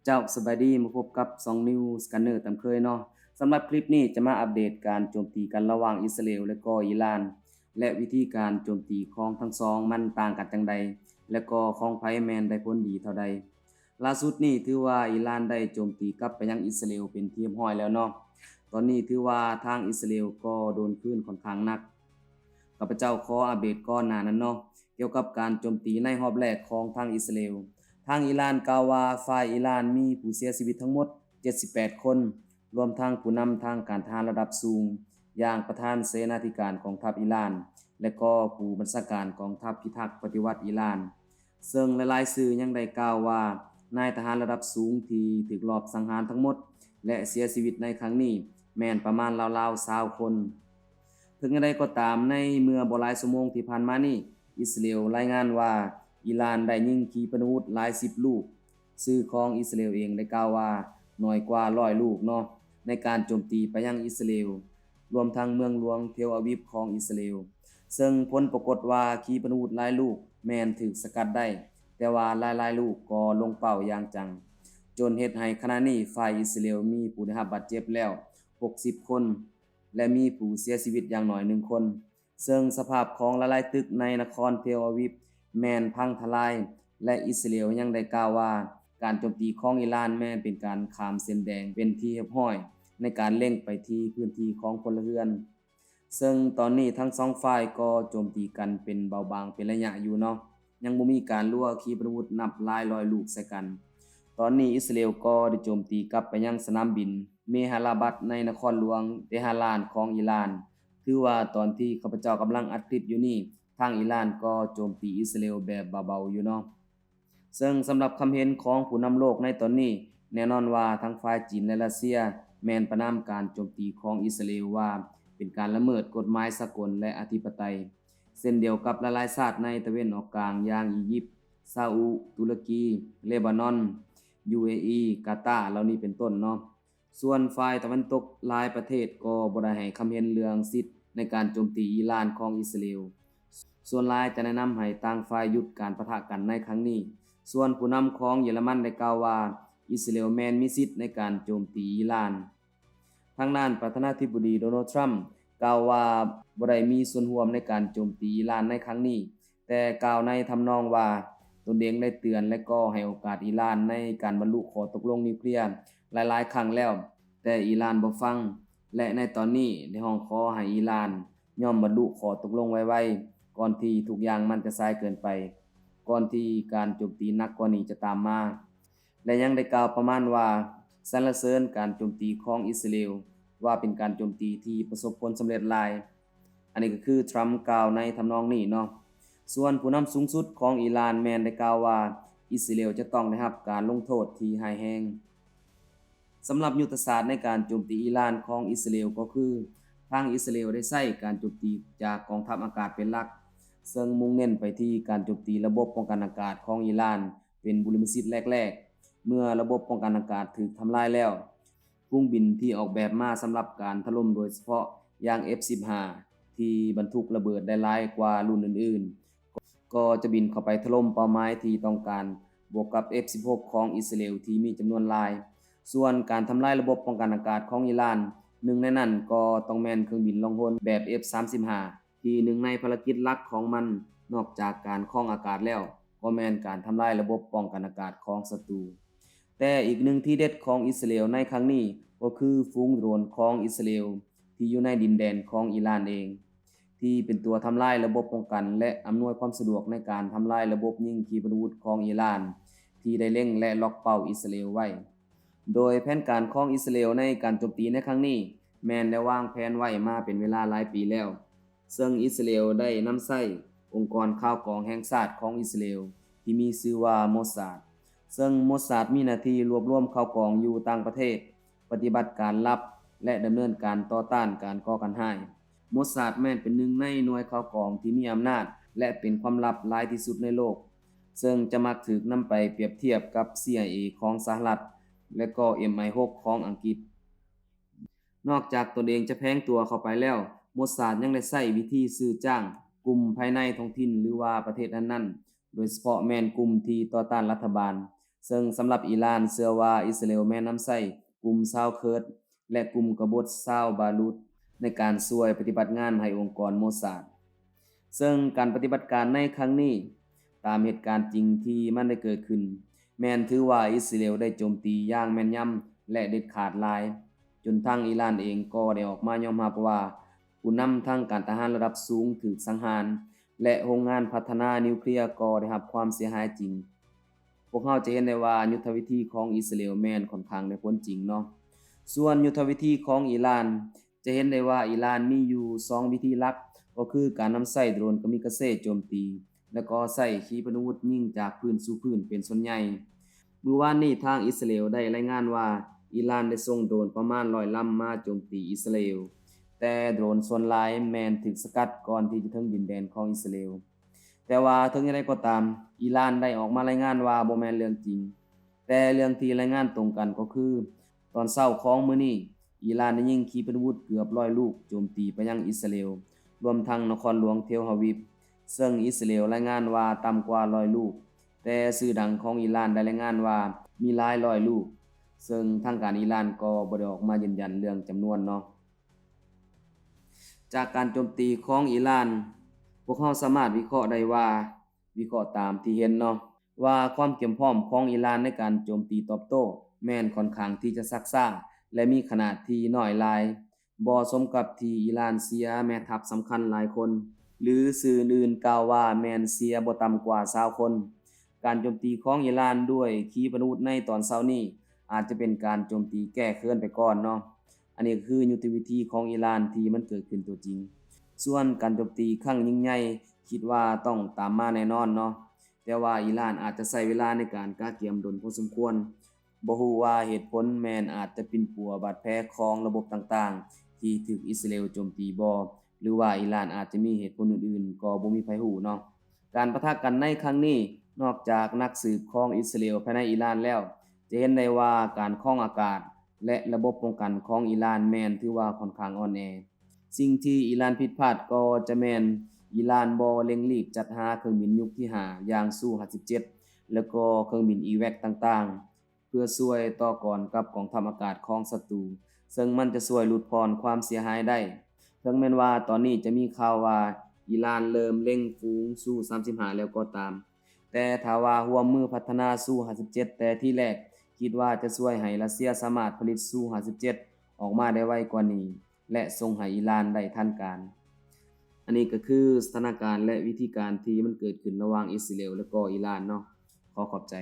ເຈົ້າ ສະບາຍດີ ມາພົບກັບຊ່ອງ News Scanner ຕາມເຄີຍເນາະ. ສຳລັບຄລິບນີ້ຈະມາອັບເດດການໂຈມຕີກັນລະຫວ່າງອິດສະຣາເອວ ແລະກໍອີຣານ ແລະວິທີການໂຈມຕີຂອງທັງສອງມັນຕ່າງກັນຈັ່ງໃດ ແລະກໍຂອງໃຜແມ່ນໄດ້ຜົນດີເທົ່າໃດ. ລ່າສຸດນີ້ຖືວ່າອີຣານໄດ້ໂຈມຕີກັບໄປຍັງອິດສະຣາເອວເປັນທີ່ຮຽບຮ້ອຍແລ້ວເນາະ. ຕອນນີ້ຖືວ່າທາງອິດສະຣາເອວກໍໂດນຄືນຂ້ອນຂ້າງໜັກ. ຂ້າພະເຈົ້າຂໍອັບເດດກ່ອນໜ້ານັ້ນເນາະ ກ່ຽວກັບການໂຈມຕີໃນຮອບແລກຂອງທາງອິດສະຣາເອວ. ທາງອີຣານກ່າວວ່າ ຝ່າຍອີຣານມີຜູ້ເສຍຊີວິດທັງໝົດເຈັດສິບແປດຄົນ, ລວມທັງຜູ້ນຳທາງການທະຫານລະດັບສູງ ຢ່າງປະທານເສນາທິການກອງທັບອີຣານ ແລະກໍຜູ້ບັນຊາການກອງທັບພິທັກປະຕິວັດອີຣານ. ເຊິ່ງຫຼາຍໆຊື່ຍັງໄດ້ກ່າວວ່າ ນາຍທະຫານລະດັບສູງທີ່ຖືກລອບສັງຫານທັງໝົດ ແລະເສຍຊີວິດໃນຄັ້ງນີ້ແມ່ນປະມານລາວໆຊາວຄົນ. ເຖິງຢ່າງໃດກໍຕາມ, ໃນເມື່ອບໍ່ຫຼາຍຊົ່ວໂມງທີ່ຜ່ານມານີ້, ອິດສະຣາເອວລາຍງານວ່າ ອີຣານໄດ້ຍິງຂີປະນາວຸດຫຼາຍສິບລູກ. ສື່ຂອງອິດສະຣາເອວເອງໄດ້ກ່າວວ່າ ໜ້ອຍກວ່າຮ້ອຍລູກເນາະ ໃນການໂຈມຕີໄປຍັງອິດສະຣາເອວ, ລວມທັງເມືອງຫຼວງເທວອາວິບຂອງອິດສະຣາເອວ. ເຊິ່ງຜົນປາກົດວ່າ ຂີປະນາວຸດຫຼາຍລູກແມ່ນຖືກສະກັດໄດ້, ແຕ່ວ່າຫຼາຍໆລູກກໍລົງເປົ້າຢ່າງຈັງ, ຈົນເຮັດໃຫ້ຂະນະນີ້ຝ່າຍອິດສະຣາເອວມີຜູ້ໄດ້ຮັບບາດເຈັບແລ້ວຫົກສິບຄົນ ແລະມີຜູ້ເສຍຊີວິດຢ່າງໜ້ອຍໜຶ່ງຄົນ. ເຊິ່ງສະພາບຂອງຫຼາຍໆຕຶກໃນນະຄອນເທວອາວິບແມ່ນພັງທະລາຍ ແລະ ອິດສະຣາເອວຍັງໄດ້ກ່າວວ່າ ການໂຈມຕີຂອງອີຣານແມ່ນເປັນການຂ້າມເສັ້ນແດງເປັນທີ່ຮຽບຮ້ອຍ ໃນການເລັງໄປທີ່ພື້ນທີ່ຂອງພົນລະເຮືອນ. ເຊິ່ງຕອນນີ້ທັງສອງຝ່າຍກໍໂຈມຕີກັນເປັນເບົາບາງເປັນໄລຍະຢູ່ເນາະ, ຍັງບໍ່ມີການລົວຂີປະນາວຸດນັບຫຼາຍຮ້ອຍລູກໃສ່ກັນ. ຕອນນີ້ອິດສະຣາເອວກໍໄດ້ໂຈມຕີກັບໄປຍັງສະໜາມບິນເມຮາລາບັດໃນນະຄອນຫຼວງເຕຮາຣານຂອງອີຣານ. ຖືວ່າຕອນທີ່ຂ້າພະເຈົ້າກຳລັງອັດຄລິບຢູ່ນີ້, ທາງອີຣານກໍໂຈມຕີອິດສະຣາເອວແບບເບົາໆຢູ່ເນາະ. ເຊິ່ງສຳລັບຄຳເຫັນຂອງຜູ້ນຳໂລກໃນຕອນນີ້, ແນ່ນອນວ່າທັງຝ່າຍຈີນ ແລະ ຣັດເຊຍແມ່ນປະນາມການໂຈມຕີຂອງອິດສະຣາເອວວ່າເປັນການລະເມີດກົດໝາຍສາກົນ ແລະ ອະທິປະໄຕ, ເຊັ່ນດຽວກັບຫຼາຍໆຊາດໃນຕາເວັນອອກກາງ ຢ່າງອີຢິບ, ຊາອຸ, ຕຸລະກີ, ເລບານອນ, ຢູເອອີ, ກາຕາ ເຫຼົ່ານີ້ເປັນຕົ້ນເນາະ. ສ່ວນຝ່າຍຕາເວັນຕົກຫຼາຍປະເທດກໍບໍ່ໄດ້ໃຫ້ຄຳເຫັນເລື່ອງສິດໃນການໂຈມຕີອີຣານຂອງອິດສະຣາເອວ. ສ່ວນຫຼາຍຈະແນະນຳໃຫ້ຕ່າງຝ່າຍຢຸດການປະທະກັນໃນຄັ້ງນີ້. ສ່ວນຜູ້ນຳຂອງເຢຍລະມັນໄດ້ກ່າວວ່າ ອິດສະຣາເອວແມ່ນມີສິດໃນການໂຈມຕີອີຣານ. ທາງດ້ານປະທານາທິບໍດີ ໂດນັລ ທຣຳ ກ່າວວ່າບໍ່ໄດ້ມີສ່ວນຮ່ວມໃນການໂຈມຕີອີຣານໃນຄັ້ງນີ້, ແຕ່ກ່າວໃນທຳນອງວ່າ ຕົນເອງໄດ້ເຕືອນ ແລະ ກໍໃຫ້ໂອກາດອີຣານໃນການບັນລຸຂໍ້ຕົກລົງນິວເຄລຍຫຼາຍໆຄັ້ງແລ້ວ, ແຕ່ອີຣານບໍ່ຟັງ ແລະ ໃນຕອນນີ້ໄດ້ຮ້ອງຂໍໃຫ້ອີຣານຍອມບັນລຸຂໍ້ຕົກລົງໄວໆ ກ່ອນທີ່ທຸກຢ່າງມັນຈະສາຍເກີນໄປ, ກ່ອນທີ່ການໂຈມຕີໜັກກວ່ານີ້ຈະຕາມມາ. ແລະ ຍັງໄດ້ກ່າວປະມານວ່າ ສັນລະເສີນການໂຈມຕີຂອງອິດສະຣາເອວ ວ່າເປັນການໂຈມຕີທີ່ປະສົບຜົນສຳເລັດຫຼາຍ. ອັນນີ້ກໍຄື ທຣຳ ກ່າວໃນທຳນອງນີ້ເນາະ. ສ່ວນຜູ້ນຳສູງສຸດຂອງອີຣານແມ່ນໄດ້ກ່າວວ່າ ອິດສະຣາເອວຈະຕ້ອງໄດ້ຮັບການລົງໂທດທີ່ຮ້າຍແຮງ. ສຳລັບຍຸດທະສາດໃນການໂຈມຕີອີຣານຂອງອິດສະຣາເອວກໍຄື ທາງອິດສະຣາເອວໄດ້ໃຊ້ການໂຈມຕີຈາກກອງທັບອາກາດເປັນຫຼັກ, ເຊິ່ງມຸ່ງເນັ້ນໄປທີ່ການໂຈມຕີລະບົບປ້ອງກັນອາກາດຂອງອີຣານເປັນບຸລິມະສິດແລກໆ. ເມື່ອລະບົບປ້ອງກັນອາກາດຖືກທຳລາຍແລ້ວ, ຝູງບິນທີ່ອອກແບບມາສຳລັບການຖະຫຼົ່ມໂດຍສະເພາະຢ່າງ ເອັຟສິບຫ້າ ທີ່ບັນທຸກລະເບີດໄດ້ຫຼາຍກວ່າລຸ້ນອື່ນໆ ກໍຈະບິນເຂົ້າໄປຖະຫຼົ່ມເປົ້າໝາຍທີ່ຕ້ອງການ, ບວກກັບ ເອັຟສິບຫົກ ຂອງອິດສະຣາເອວທີ່ມີຈຳນວນຫຼາຍ. ສ່ວນການທຳລາຍລະບົບປ້ອງກັນອາກາດຂອງອີຣານ, ໜຶ່ງໃນນັ້ນກໍຕ້ອງແມ່ນເຄື່ອງບິນລ່ອງຫົນແບບ ເອັຟສາມສິບຫ້າ ທີ່ໜຶ່ງໃນພາລະກິດຫຼັກຂອງມັນ, ນອກຈາກການຄອງອາກາດແລ້ວ, ກໍແມ່ນການທຳລາຍລະບົບປ້ອງກັນອາກາດຂອງສັດຕູ. ແຕ່ອີກໜຶ່ງທີເດັດຂອງອິດສະຣາເອວໃນຄັ້ງນີ້ກໍຄືຝູງໂດຣນຂອງອິດສະຣາເອວທີ່ຢູ່ໃນດິນແດນຂອງອີຣານເອງ, ທີ່ເປັນຕົວທຳລາຍລະບົບປ້ອງກັນ ແລະ ອຳນວຍຄວາມສະດວກໃນການທຳລາຍລະບົບຍິງຂີປະນາວຸດຂອງອີຣານ ທີ່ໄດ້ເລັງ ແລະ ລັອກເປົ້າອິດສະຣາເອວໄວ້. ໂດຍແຜນການຂອງອິດສະຣາເອວໃນການໂຈມຕີໃນຄັ້ງນີ້ ແມ່ນໄດ້ວາງແຜນໄວ້ມາເປັນເວລາຫຼາຍປີແລ້ວ. ເຊິ່ງອິດສະຣາເອວໄດ້ນຳໃຊ້ອົງກອນຂ່າວກອງແຫ່ງຊາດຂອງອິດສະຣາເອວ ທີ່ມີຊື່ວ່າ ໂມຊາດ, ເຊິ່ງໂມຊາດມີໜ້າທີ່ລວບລວມຂ່າວກອງຢູ່ຕ່າງປະເທດ, ປະຕິບັດການລັບ ແລະ ດຳເນີນການຕໍ່ຕ້ານການກໍ່ການຮ້າຍ. ໂມຊາດແມ່ນເປັນໜຶ່ງໃນໜ່ວຍຂ່າວກອງທີ່ມີອຳນາດ ແລະ ເປັນຄວາມລັບຫຼາຍທີ່ສຸດໃນໂລກ, ເຊິ່ງຈະມັກຖືກນຳໄປປຽບທຽບກັບ ຊີໄອເອ ຂອງສະຫະລັດ ແລະ ກໍ ເອັມໄອຫົກ ຂອງອັງກິດ. ນອກຈາກຕົນເອງຈະແຝງຕົວເຂົ້າໄປແລ້ວ, ໂມຊາດຍັງໄດ້ໃຊ້ວິທີຊື້ຈ້າງກຸ່ມພາຍໃນທ້ອງຖິ່ນ ຫຼືວ່າປະເທດນັ້ນໆ, ໂດຍສະເພາະແມ່ນກຸ່ມທີ່ຕໍ່ຕ້ານລັດຖະບານ, ເຊິ່ງສຳລັບອີຣານເຊື່ອວ່າອິດສະຣາເອວແມ່ນນຳໃຊ້ກຸ່ມຊາວເຄີດ ແລະ ກຸ່ມກະບົດຊາວບາລຸດ ໃນການຊ່ວຍປະຕິບັດງານໃຫ້ອົງກອນໂມຊາດ. ເຊິ່ງການປະຕິບັດການໃນຄັ້ງນີ້ ຕາມເຫດການຈິງທີ່ມັນໄດ້ເກີດຂຶ້ນ ແມ່ນຖືວ່າອິດສະຣາເອວໄດ້ໂຈມຕີຢ່າງແມ່ນຍຳ ແລະ ເດັດຂາດຫຼາຍ ຈົນທາງອີຣານເອງກໍໄດ້ອອກມາຍອມຮັບວ່າ ຜູ້ນຳທາງການທະຫານລະດັບສູງຖືກສັງຫານ ແລະ ໂຮງງານພັດທະນານິວເຄລຍກໍໄດ້ຮັບຄວາມເສຍຫາຍຈິງ. ພວກເຮົາຈະເຫັນໄດ້ວ່າຍຸດທະວິທີຂອງອິດສະຣາເອວແມ່ນຂ້ອນຂ້າງໄດ້ຜົນຈິງເນາະ. ສ່ວນຍຸດທະວິທີຂອງອີຣານ ຈະເຫັນໄດ້ວ່າອີຣານມີຢູ່ສອງວິທີຫຼັກ ກໍຄືການນຳໃຊ້ໂດຣນກາມິກາເຊໂຈມຕີ ແລະ ກໍໃຊ້ຂີປະນຸວຸດຍິງຈາກພື້ນສູ່ພື້ນເປັນສ່ວນໃຫຍ່. ມື້ວານນີ້ທາງອິດສະຣາເອວໄດ້ລາຍງານວ່າ ອີຣານໄດ້ສົ່ງໂດຣນປະມານຮ້ອຍລຳມາໂຈມຕີອິດສະຣາເອວ, ແຕ່ໂດຣນສ່ວນຫຼາຍແມ່ນຖືກສະກັດກ່ອນທີ່ຈະເຖິງດິນແດນຂອງອິດສະຣາເອວ. ແຕ່ວ່າເຖິງຢ່າງໃດກໍຕາມ, ອີຣານໄດ້ອອກມາລາຍງານວ່າບໍ່ແມ່ນເລື່ອງຈິງ. ແຕ່ເລື່ອງທີ່ລາຍງານຕົງກັນກໍຄື ຕອນເຊົ້າຂອງມື້ນີ້ ອີຣານໄດ້ຍິງຂີປະນຸວຸດເກືອບຮ້ອຍລູກໂຈມຕີໄປຍັງອິດສະຣາເອວ, ລວມທັງນະຄອນຫຼວງເທວອາວິບ, ເຊິ່ງອິດສະຣາເອວລາຍງານວ່າຕ່ຳກວ່າຮ້ອຍລູກ, ແຕ່ສື່ດັງຂອງອີຣານໄດ້ລາຍງານວ່າມີຫຼາຍຮ້ອຍລູກ, ເຊິ່ງທາງການອີຣານກໍບໍ່ໄດ້ອອກມາຢືນຢັນເລື່ອງຈຳນວນເນາະ. ຈາກການໂຈມຕີຂອງອີຣານ, ພວກເຮົາສາມາດວິເຄາະໄດ້ວ່າ, ວິເຄາະຕາມທີ່ເຫັນເນາະ, ວ່າຄວາມກຽມພ້ອມຂອງອີຣານໃນການໂຈມຕີຕອບໂຕ້ແມ່ນຂ້ອນຂ້າງທີ່ຈະຊັກຊ້າ ແລະ ມີຂະໜາດທີ່ນ້ອຍຫຼາຍ, ບໍ່ສົມກັບທີ່ອີຣານເສຍແມ່ທັບສຳຄັນຫຼາຍຄົນ, ຫຼື ສື່ອື່ນໆກ່າວວ່າແມ່ນເສຍບໍ່ຕ່ຳກວ່າຊາວຄົນ. ການໂຈມຕີຂອງອີຣານດ້ວຍຂີປະນຸວຸດໃນຕອນເຊົ້ານີ້ ອາດຈະເປັນການໂຈມຕີແກ້ເຂີນໄປກ່ອນເນາະ. ອັນນີ້ກໍຄືຍຸດທະວິທີຂອງອີຣານທີ່ມັນເກີດຂຶ້ນຕົວຈິງ. ສ່ວນການໂຈມຕີຄັ້ງຍິ່ງໃຫຍ່ ຄິດວ່າຕ້ອງຕາມມາແນ່ນອນເນາະ, ແຕ່ວ່າອີຣານອາດຈະໃຊ້ເວລາໃນການກະກຽມດົນພໍສົມຄວນ. ບໍ່ຮູ້ວ່າເຫດຜົນແມ່ນອາດຈະປິ່ນປົວບາດແຜຂອງລະບົບຕ່າງໆ ທີ່ຖືກອິດສະຣາເອວໂຈມຕີບໍ່ ຫຼືວ່າອີຣານອາດຈະມີເຫດຜົນອື່ນໆ ກໍບໍ່ມີໃຜຮູ້ເນາະ. ການປະທະກັນໃນຄັ້ງນີ້ ນອກຈາກນັກສືບຂອງອິດສະຣາເອວພາຍໃນອີຣານແລ້ວ, ຈະເຫັນໄດ້ວ່າການຄອງອາກາດ ແລະ ລະບົບປ້ອງກັນຂອງອີຣານແມ່ນຖືວ່າຂ້ອນຂ້າງອ່ອນແອ. ສິ່ງທີ່ອີຣານຜິດພາດກໍຈະແມ່ນ ອີຣານບໍ່ເລັ່ງລີບຈັດຫາເຄື່ອງບິນຍຸກທີຫ້າ ຢ່າງຊູຫ້າສິບເຈັດ ແລະ ກໍເຄື່ອງບິນອີແວັກຕ່າງໆ ເພື່ອຊ່ວຍຕໍ່ກອນກັບກອງທັບອາກາດຂອງສັດຕູ, ເຊິ່ງມັນຈະຊ່ວຍຫຼຸດຜ່ອນຄວາມເສຍຫາຍໄດ້. ເຖິງແມ່ນວ່າຕອນນີ້ຈະມີຂ່າວວ່າອີຣານເລີ່ມເລັ່ງຝູງຊູສາມສິບຫ້າແລ້ວກໍຕາມ, ແຕ່ຖ້າວ່າຮ່ວມມືພັດທະນາຊູຫ້າສິບເຈັດແຕ່ທີແລກ, ຄິດວ່າຈະຊ່ວຍໃຫ້ຣັດເຊຍສາມາດຜະລິດຊູຫ້າສິບເຈັດອອກມາໄດ້ໄວກວ່ານີ້ ແລະ ສົ່ງໃຫ້ອີຣານໄດ້ທັນການ. ອັນນີ້ກໍຄືສະຖານະການ ແລະ ວິທີການທີ່ມັນເກີດຂຶ້ນລະຫວ່າງອິດສະຣາເອວ ແລະ ກໍອີຣານເນາະ. ຂໍຂອບໃຈ.